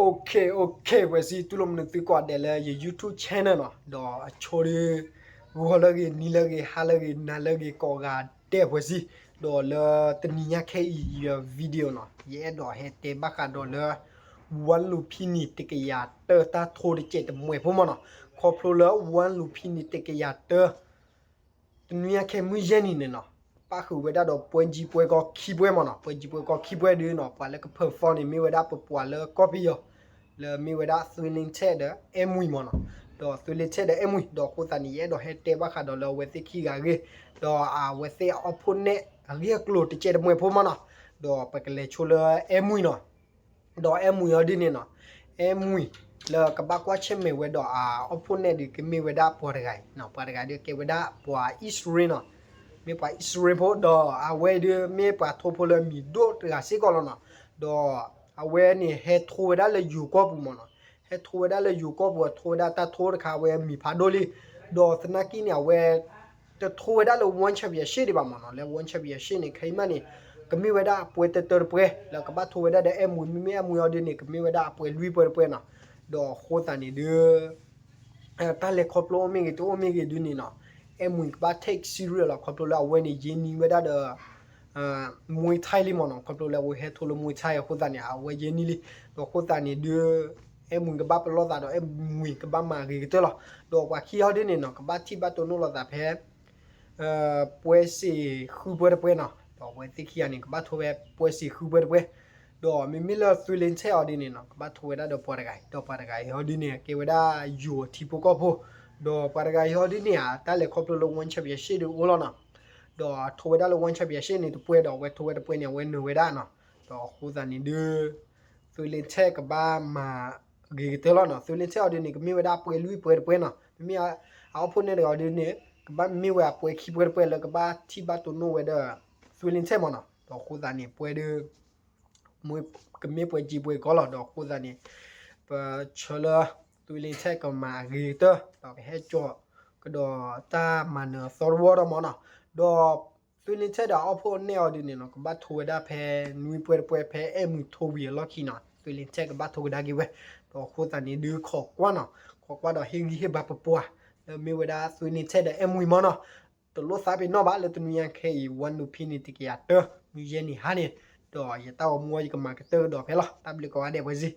OK OK ပှဲၤစံ တူၢ်လိာ်မုာ်သုကိးဂၤဒဲးလၢယ YouTube channel နီၤ, ဒီးအဆိဒု ဂီၤလၢအဂ့ၤ နံၤလၢအဂ့ၤ ဟါလၢအဂ့ၤ နၤလၢအဂ့ၤ ကိးဂၤဒဲးပှဲၤစံ, ဒီးလၢတနံၤညါခဲအံၤ ယ video နီၤ, ယအဲၣ်ဒိးဟဲတဲဘၣ်ဃးဒီးလၢ ဝါလူဖံနံၤတကယၤတၢ တၢ်ထိတစဲးတမှဲၤဖိမ့ၢ်နီၤ, ခီဖျိလၢ ဝါလူဖံနံၤတကယၤတၢ တနွံအခဲမုၢ်ယဲၢ်နံၤန့ၣ်နီၤ, ပၣ်ဃုာ်ဝဲဒၣ်ဒီးပှဲၤကၠံပှဲၤကီခံပှဲၤမ့ၢ်နီၤ, ပှဲၤကၠံပှဲၤကီခံပှဲၤဒုးနီၤ, ပှၤလၢက perform န့ၣ် မ့ၢ်ဝဲဒၣ်ပပှၤလၢကီၢ်ပယီၤ လၢမ့ၢ်ဝဲဒၣ် သွ့လ့ထဲၣ်ဒီး အဲၣ်မွံၤမ့ၢ်နီၤ, ဒီးသွ့လ့ထဲၣ်ဒီးအဲၣ်မွံၤ ဒီးအဃိသတးန့ၣ် ယအဲၣ်ဒိးဟဲတဲဘၣ်ဃးဒီးလၢအဝဲသ့ၣ်ခံဂၤအဂ့ၢ်, ဒီးအဝဲသ့ၣ်အီၣ်ဖှိၣ်နဲၣ်အဂ့ၢ်အကျိၤတစဲးတမှဲၤဖိမ့ၢ်နီၤ, ဒီးပကလဲၤဆိလၢအဲၣ်မွံၤနီၤ ဒီးအဲၣ်မွံၤအီၤဒ်န့ၣ်နီၤ, အဲၣ်မွံၤလၢကဘၣ်ကွၢ်ဆၢၣ်မဲာ်ဝဲဒီးအီၣ်ဖှိၣ်နဲၣ်ဒုး ကမ့ၢ်ဝဲဒၣ်ပှၤတဂၤအံၤနီၤ, ပှၤတဂၤဒုးကဲဝဲဒၣ်ပှၤအံၣ်စရ့လးနီၤ, မ့ၢ်ပှၤအံၣ်စရ့လးဖိ ဒီးအဝဲဒုးမ့ၢ်ပှၤထိဖိလၢအမံၤဒိၣ်တဂၤစ့ၢ်ကီးလီၤနီၤ, ဒီးအဝဲန့ၣ်ဟဲထိဝဲဒၣ်လၢယိၤကီၢ်ပူၤမ့ၢ်နီၤ, ဟဲထိဝဲဒၣ်လၢယိၤကီၢ်ပူၤ အထိဝဲဒၣ်တၢ်ထိတခါ အဝဲအမံၤဖးဒိၣ်လံ, ဒီးသနာ်က့န့ၣ် အဝဲ တထိဝဲဒၣ်လၢ One Championship ဒံးဘၣ်မ့ၢ်နီၤ, လၢ One Championship န့ၣ် ခဲအံၤမးန့ၣ် ကမ့ၢ်ဝဲဒၣ်အပှဲၤတၢတၢတပှဲၤ လၢကဘၣ်ထိဝဲဒၣ်ဒီးအဲၣ်မွံၤ, မ့မ့ၢ်အဲၣ်မွံၤအီၤဒ်န့ၣ် ကမ့ၢ်ဝဲဒၣ်အပှဲၤလွံၢ်ပှဲၤတပှဲၤနီၤ, ဒီးအဃိသတးန့ၣ်ဒုး တၢ်လဲၤခီဖျိအိၣ်မ့ၢ်ဂ့ၤ တအိၣ်မ့ၢ်ဂ့ၤဒုးန့ၣ်နီၤ, အဲၣ်မွံၤကဘၣ် take serious လီၤ, ခီဖျိလၢအဝဲန့ၣ် ယဲၢ်နံၤဝဲဒၣ်ဒီး Muay Thai လံမ့ၢ်နီၤ, ခီဖျိလၢအဝဲဟဲထိလၢ Muay Thai အဃိသတးန့ၣ် အဝဲယဲၢ်နံၤလံ, ဒီးအဃိသတးန့ၣ်ဒုး အဲၣ်မွံၤကဘၣ်ပလီၢ်သးဒီးအဲၣ်မွံၤကဘၣ်မၤအဂ့ၤကတၢၢ်လီၤ, ဒီးပှၤခံဂၤအီၤဒ်န့ၣ်နီၤ ကဘၣ်ထံၣ်ဘၣ်တိၢ်နီၣ်လိာ်သးဖဲ ပှဲၤစ့ဃုပှဲၤတပှဲၤနီၤ, ဒီးအဝဲသ့ၣ်ခံဂၤန့ၣ် ကဘၣ်ထိဝဲပှဲၤစ့ဃုပှဲၤတပှဲၤ, ဒီးမ့မ့ၢ်လၢ သွ့လ့ထဲၣ်အီၤဒ်န့ၣ်နီၤ ကဘၣ်ထိဝဲဒၣ်ဒီးပှၤတဂၤအံၤ, ဒီးပှၤတဂၤအံၤအီၤဒ်န့ၣ် ကဲဝဲဒၣ်ယိၤထံဖိကီၢ်ဖိ, ဒီးပှၤတဂၤအံၤအီၤဒ်န့ၣ် အတၢ်လဲၤခီဖျိလၢ One Championship ဒုးအိၣ်လီၤနီၤ, ဒီးထိဝဲဒၣ်လၢ One Championship န့ၣ်တပှဲၤဒီး အဝဲထိဝဲတပှဲၤန့ၣ် အဝဲနုာ်ဝဲဒၣ်နီၤ, ဒီးအဃိသတးန့ၣ်ဒုး သွ့လ့ထဲၣ်ကဘၣ်မၤဂ့ၤကတၢၢ်လီၤနီၤ, သွ့လ့ထဲၣ်အီၤဒ်န့ၣ် ကမ့ၢ်ဝဲဒၣ်အပှဲၤလွံၢ်ပှဲၤတပှဲၤနီၤ, မ့မ့ၢ်အီၣ်ဖှိၣ်နဲၣ်တဂၤအီၤဒ်န့ၣ် ကဘၣ်မ့ၢ်ဝဲအပှဲၤခံပှဲၤတပှဲၤလၢကဘၣ်ထံၣ်ဘၣ်တိၢ်နီၣ်ဝဲဒီး သွ့လ့ထဲၣ်မ့ၢ်နီၤ, ဒီးအဃိသတးန့ၣ် ပှဲၤဒုး ကမ့ၢ်ပှဲၤကၠံပှဲၤကီလီၤ, ဒီးအဃိသတးန့ၣ် ပဆၢလၢ သွ့လ့ထဲၣ်ကမၤအဂ့ၤကတၢၢ် ဒီးကဟဲကၠီၤကဒီးတၢ်မၤနၢၤအသီတဝီဒီးမ့ၢ်နီၤ, ဒီး သွ့လ့ထဲၣ်ဒီးအီၣ်ဖှိၣ်နဲၣ်အီၤဒ်န့ၣ်နီၤ ကဘၣ်ထိဝဲဒၣ်ဖဲနွံပှဲၤတပှဲၤ ဖဲအဲၣ်မွံၤထိဝံၤအလီၢ်ခံနီၤ, သွ့လ့ထဲၣ်ကဘၣ်ထိကဒါက့ၤဝဲ, ဒီးအဃိသတးန့ၣ်ဒုးခိးကွၢ်နီၤ, ခိးကွၢ်ဒီးဟ့ၣ်ဂံၢ်ဟ့ၣ်ဘါပပှၤ လၢမ့ၢ်ဝဲဒၣ်သွ့လ့ထဲၣ်ဒီးအဲၣ်မွံၤမ့ၢ်နီၤ, တလိၣ်သးပ့ၤနီၣ်ဘၣ်လၢတနွံညါခဲအံၤ ဝါနုာ်ဖံနံၤတကယၤတၢ မုၢ်ယဲၢ်နံၤဟါန့ၣ်, ဒီးယတၢ်ဂီၤမူဝဲယကမၤကတၢၢ်ကဒီးဖဲလီၤ, တၢ်ဘျုးကိးဂၤဒဲးပှဲၤစံ